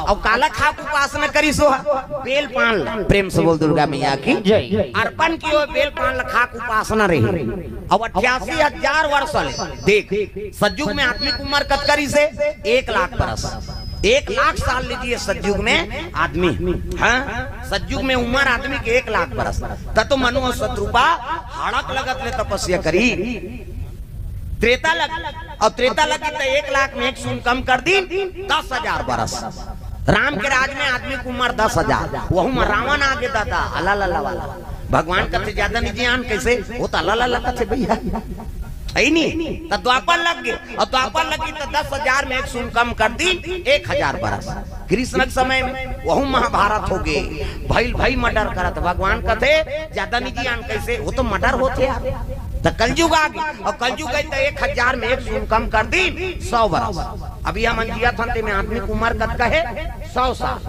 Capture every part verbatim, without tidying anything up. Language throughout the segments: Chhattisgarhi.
अउ काला खाक उपासना करिस ओ ह? बेल पान ला। प्रेम से बोल दुर्गा मैया की। जय। अर्पण किए बेल पान ला खाक उपासना रहे। अउ अट्ठासी हजार वर्ष ले देख, सतयुग में आदमी के उम्र कतका रहिसे? एक लाख बरस। एक लाख साल ले जिए सतयुग में आदमी। हाँ, सतयुग में उम्र आदमी के एक लाख बरस। त तो मनु अउ शतरूपा हड़क लगत ले तपस्या करी। त्रेता लग, अउ त्रेता लगी त एक लाख में एक शून्य कम कर दिन, दस हजार बरस। राम के राज में आदमी के उम्र दस हजार, वहू में रावण आगे दादा, अला ला ला वाला। भगवान कथे ज्यादा नहीं ज्ञान कैसे होता, अला ला ला कथे भैया। है नी? त द्वापर लग गे, अउ द्वापर लगी त दस हजार में एक शून्य कम कर दिन, एक हजार बरस। कृष्ण के समय में वहू महाभारत हो गे, भइल भई मर्डर करत। भगवान कथे ज्यादा नहीं ज्ञान कैसे, वो तो मर्डर होथे यार। त कलयुग आ गे, अउ कलयुग आई त एक हजार में एक शून्य कम कर दिन, सौ बरस। अभी हमन जियत हन तेमे आदमी के उम्र कतका हे? सौ साल।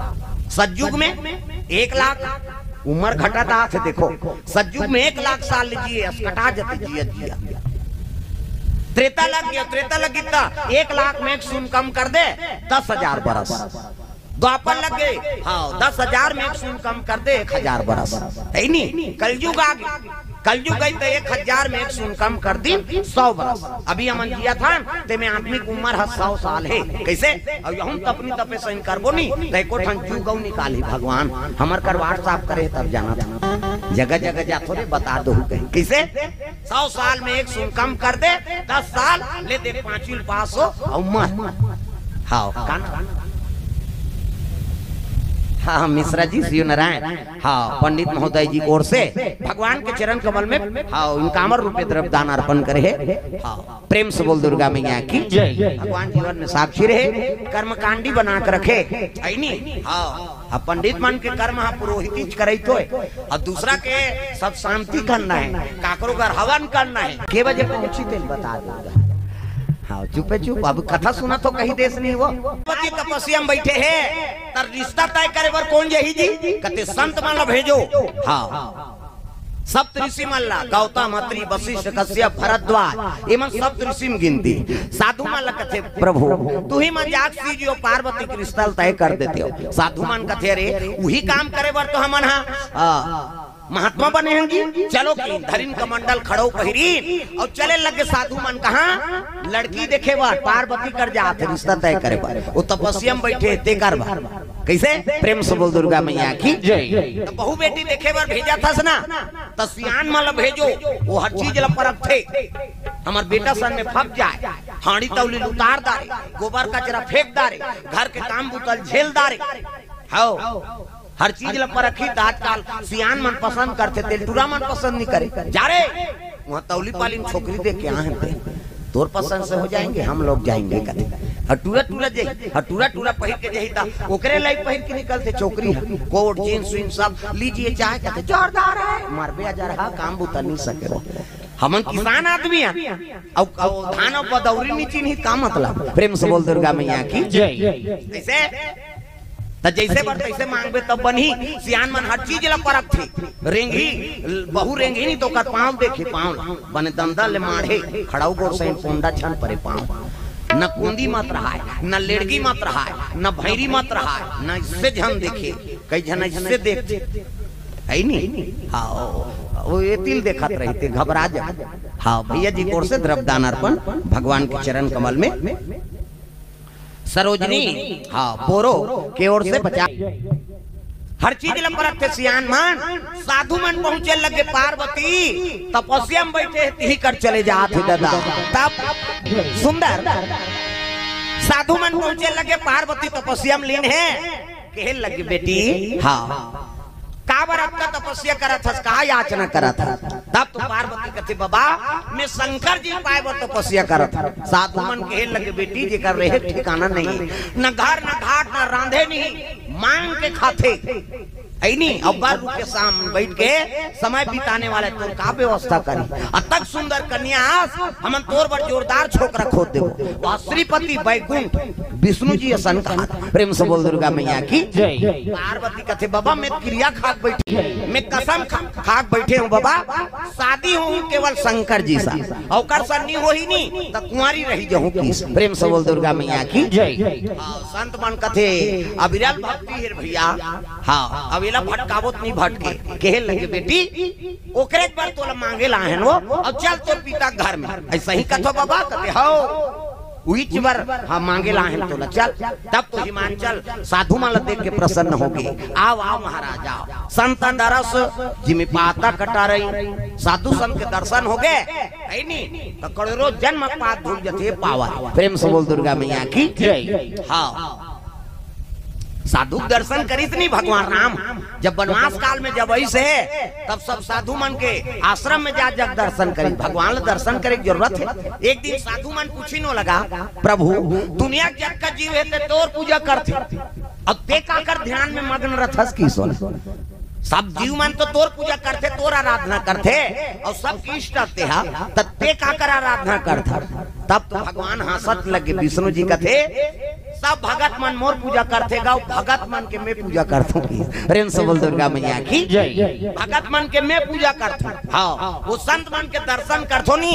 सतयुग में एक लाख, उम्र घटत आथे। देखो, सतयुग में एक लाख साल ले जिए, अस कटा जते जियत जियत। त्रेता लग गे, त्रेता लगी त एक लाख में एक शून्य कम कर दे, दस हजार बरस। द्वापर लग गे, हाँ, दस हजार में एक शून्य कम कर दे, एक हजार बरस। है नी? कलयुग आ गे, कलयुग आई त एक हजार में एक शून्य कम कर दिन, सौ बरस। अभी हमन जियत हन, तेमे आदमी के उम्र ह सौ साल हे। कैसे? अउ यहू तपनी तपे सही करबो नी, त एको ठन जुग अउ निकालही भगवान। हमर कर WhatsApp करे तब जानत हन। जगह जगह जाथो रे, बता दो कहीं। कैसे? सौ साल में एक शून्य कम कर दे, दस साल ले दे, पांचवी पास हो अउ मर। हाँ, का नाम? हाँ, हाँ, मिश्रा जी, शिव नारायण। हाँ, पंडित महोदय जी की ओर से भगवान के चरण कमल में, हाँ, इनकामर रूपे द्रव्य दान अर्पण करे हे। हाँ, प्रेम से बोल दुर्गा मैया की। जय। भगवान जीवन में साक्षी रहे, कर्मकांडी बना के रखे। है नी? हाँ, अब पंडित मन के कर्म ह पुरोहित ही करैत होय, अउ दूसरा के सब शांति करना हे, काकरो घर हवन करना हे। के बजे पहुंची तेन बता दूंगा। हाँ, चुपे चुप, अब कथा सुनत हो कहीं देश नहीं हो। पति तपस्या में बैठे हे, त रिश्ता तय करे बर कोन जही जी? कथे संत मन ला भेजो। हाँ, सप्त ऋषि मन ला, गौतम, अत्रि, वशिष्ठ, कश्यप, भरद्वाज, ये मन सप्त ऋषि में गिनती। साधु मन ला कथे, प्रभु, तुही मन जाके शिव जी अउ पार्वती के रिश्ता ला तय कर देते हो। साधु मन कथे, अरे, उही काम करे बर तो हमन हा, आ, महात्मा बने हन जी। चलो कि धरिन कमंडल खड़ो पहिरिन अउ चले लगे साधु मन कहा, लड़की देखे बर, पार्वती कर जात हे रिश्ता तय करे बर। वो तपस्या में बैठे हे, तेकर बर। कैसे? प्रेम से बोल दुर्गा मैया की। जय। त बहू बेटी देखे बर भेजत हस ना, त सियान मन ला भेजो, वो हर चीज ला परखथे। हमर बेटा सन में फंस जाए, हांड़ी तौली ल उतार डारे, गोबर कचरा फेंक डारे, घर के काम बुता ल झेल डारे। हव, हर चीज ला परखही। त आजकल सियान मन पसंद करथे, तेल टूरा मन पसंद नहीं करे। जा रे, वहाँ तौली पाली में छोकरी देख के आहे ते। तोर पसंद से हो जाएंगे, हम लोग जाएंगे कथे। हटूरा टूरा जाही, हटूरा टूरा पहिर के जाही त ओकरे लाइक पहिर के निकलथे छोकरी ह। कोट, जींस, वींस सब लीजिए चाहे कथे, जोरदार है, मारबे अजरहा, काम बुता नहीं सके हो। हमन किसान आदमी हन, अउ, अउ धान अउ बदौरी नहीं चिन्ही, का मतलब? प्रेम से बोल दुर्गा मैया की। जय। ऐसे त जैसे बर तैसे मांगबे तब बनही। सियान मन हर चीज ला परखथे। रेंगही, बहू रेंगही नहीं त ओकर पाँव देखही, पाँव ला। बने दंदा ले माढ़े, खड़ाऊ गोड़ सहित पोंडा छन परे पाँव। न कोंदी मत रहाय, न लेड़गी मत रहाय, न भैरी मत रहाय, न इससे झन देखे। कई झन इससे देखथे, है नी? हाँ, वो, वो ये तिल देखत रहिथे, घबरा जा। हाँ, भैया जी की ओर से द्रव्य दान अर्पण भगवान के चरण कमल में। सरोजनी, हाँ, बोरो के ओर से पचास। हर चीज ल परखथे सियान मन। साधु मन पहुंचे लगे पार्वती, तपस्या में बैठे हे, तिही कर चले जात हे दादा। तब सुंदर साधु मन पहुंचे लगे, पार्वती तपस्या में लीन हे, कहे लगे, बेटी, हाँ, काबर अतका तपस्या करत हस, का याचना करत हस? तब तो पार्वती कथे, बाबा, मैं शंकर जी पाए बर तपस्या करत हस। साधु मन कहे लगे, बेटी, जेकर रहे ठिकाना नहीं, न घर, न घाट, न रांधे नहीं, मांग के खाथे। ऐनी, अब बर रुख के सामने बैठ के समय बिताने वाले तोर का व्यवस्था करी? अतक सुंदर कन्या आस, हमन तोर बर जोरदार छोकरा खोज देबो। वह श्रीपति बैकुंठ विष्णु जी असन कहा। प्रेम से बोल दुर्गा मैया की जय। पार्वती कथे, "बाबा, मैं किरिया खाक बैठे, मैं कसम खा, खाक बैठे हूँ बाबा, शादी हूँ केवल शंकर जी सा, ओकर सन नी होही नी, त कुंवारी रही जहूँ की।" प्रेम से बोल दुर्गा मैया की जय। हाँ, संत मन कथे, "अविरल भक्ति हे रे भैया, हाँ, अब एला भटकावो त नी भटके।" कहे लगे, "बेटी, ओकरे बर तोला मांगे ला आए हन वो, अउ चल तोर पिता के घर में।" ऐसा ही कथो बाबा, कथे, "हव, उहीच बर, हाँ, मांगे ला आए हन तोला, चल।" तब तो हिमांचल साधु मन ला देख के प्रसन्न होगे। "आव, आव महाराज, आव। संत दरस जिमि पातक टरई।" साधु संत के दर्शन होगे, है नी, त करोड़ों जन्म पाप धुल जथे पावन। प्रेम से बोल दुर्गा मैया की जय। हाँ, साधु के दर्शन करिस नी भगवान राम, जब वनवास काल में जब अइस हे, तब सब साधु मन के आश्रम में जा, जा के दर्शन करिस। भगवान ला दर्शन करे के जरूरत हे। एक दिन साधु मन पूछिन ओ लगा, "प्रभु, दुनिया के जतका जीव हे ते तोर पूजा करथे, अब ते काकर ध्यान में मगन रथस?" किहिस ओ ला। "सब जीव मन तो तोर पूजा करथे, तोर आराधना करथे, अउ सबके इष्ट तेहा, त ते काकर आराधना करथस?" तब तो भगवान हाँसत लगे, विष्णु जी कथे, "सब भगत मन मोर पूजा करथे गा, भगत मन के मैं पूजा करथों।" प्रेम से बोल दुर्गा मैया की जय। "भगत मन के मैं पूजा करथों, हाँ, वो संत मन के दर्शन करथों नी,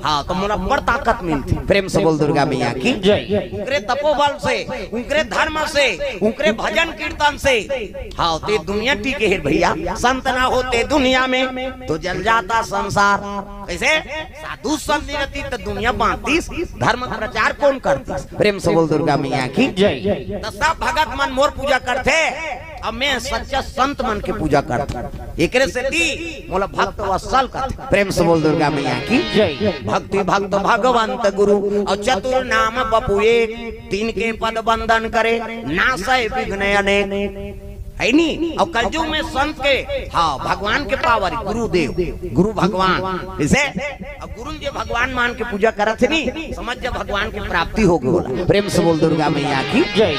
हाँ, तो मोला बड़ ताकत मिलथे।" प्रेम से बोल दुर्गा मैया की जय। उनकरे तपोबल से, उनकरे धर्म से, उनकरे भजन कीर्तन से, हाँ, ते दुनिया टिके हे भैया। संत ना होते दुनिया में तो जल जाता संसार। कैसे? साधु संत नी रहतिस त दुनिया बांटतिस, धर्म प्रचार कोन करतिस? प्रेम से बोल दुर्गा मैया की जय। त सब भगत मन मोर पूजा करथे, अब मैं सच्चा संत मन के पूजा करथों, एकरे सेती मोला भक्त वत्सल कथे। प्रेम से बोल दुर्गा मैया की जय। भक्ति भक्त भगवंत गुरु, अउ चतुर नाम बपु एक, तिनके पद बंदन करे, नासै विघ्न अनेक। है नी? अउ कलयुग में संत के, हाँ, भगवान के पावर, गुरुदेव, गुरु भगवान। जैसे अब गुरु जे भगवान मान के पूजा करत हे नी, समझ जा भगवान के प्राप्ति होगे ओला। प्रेम से बोल दुर्गा मैया की जय।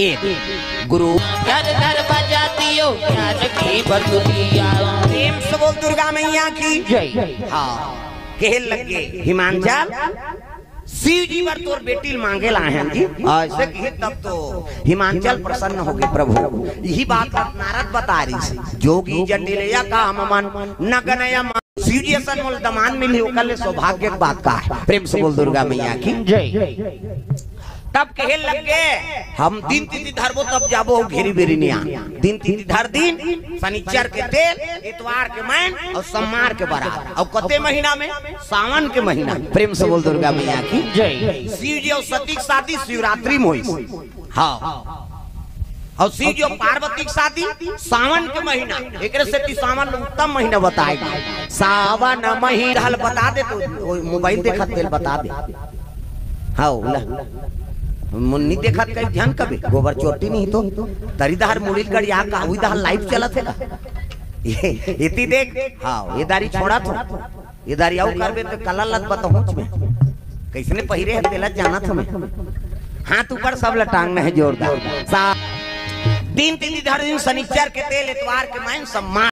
एक गुरु घर घर बजा दियो, ज्ञान की बरतुतिया। प्रेम से बोल दुर्गा मैया की जय। हाँ, कहे लगे हिमांचल, शिव जी बर तोर बेटी ल मांगे ला आए हन जी। ऐसे कहे तब तो हिमांचल प्रसन्न होगे प्रभु। यही बात नारद बता रहिस, "जोगी जटिल या काम मन, नगन या मन।" शिव जी असन मोला दमांद मिलही, ओकर ले सौभाग्य के बात का हे? प्रेम से बोल दुर्गा मैया की जय। तब कहे लगे, "हम दिन तिथि धरबो तब जाबो, घेरी बेरी निया।" दिन तिथि धर दिन, शनिचर के तेल, इतवार के मैन अउ सोमवार के बरात। अउ कते महीना में? सावन के महीना। प्रेम से बोल दुर्गा मैया की जय। शिव जी अउ सती के शादी शिवरात्रि में होइस। हाँ। अउ शिव जी अउ पार्वती के शादी सावन के महीना, एकरे सेती सावन ल उत्तम महीना बताए गे। सावन महीना ल बता दे तो, ओ मोबाइल देखत तेल बता दे। हाँ, ओला। मुन्नी देखत कई झन कबे, गोबर चोटी नहीं तो। तरी दहर मुड़ी ल गड़िया का, उही दहर लाइव चलत हे का? ये, इति देख, हाँ, ये दारी छोड़ा तो। ये दारी अउ करबे तो कला लग बताऊंच मैं। कैसने पहिरे हे तेला जानत हूँ मैं। हाथ ऊपर सब लटांग में है जोरदार। सा-, दिन तिथि धर दिन शनिचर के तेल, इतवार के मैन सम्मान।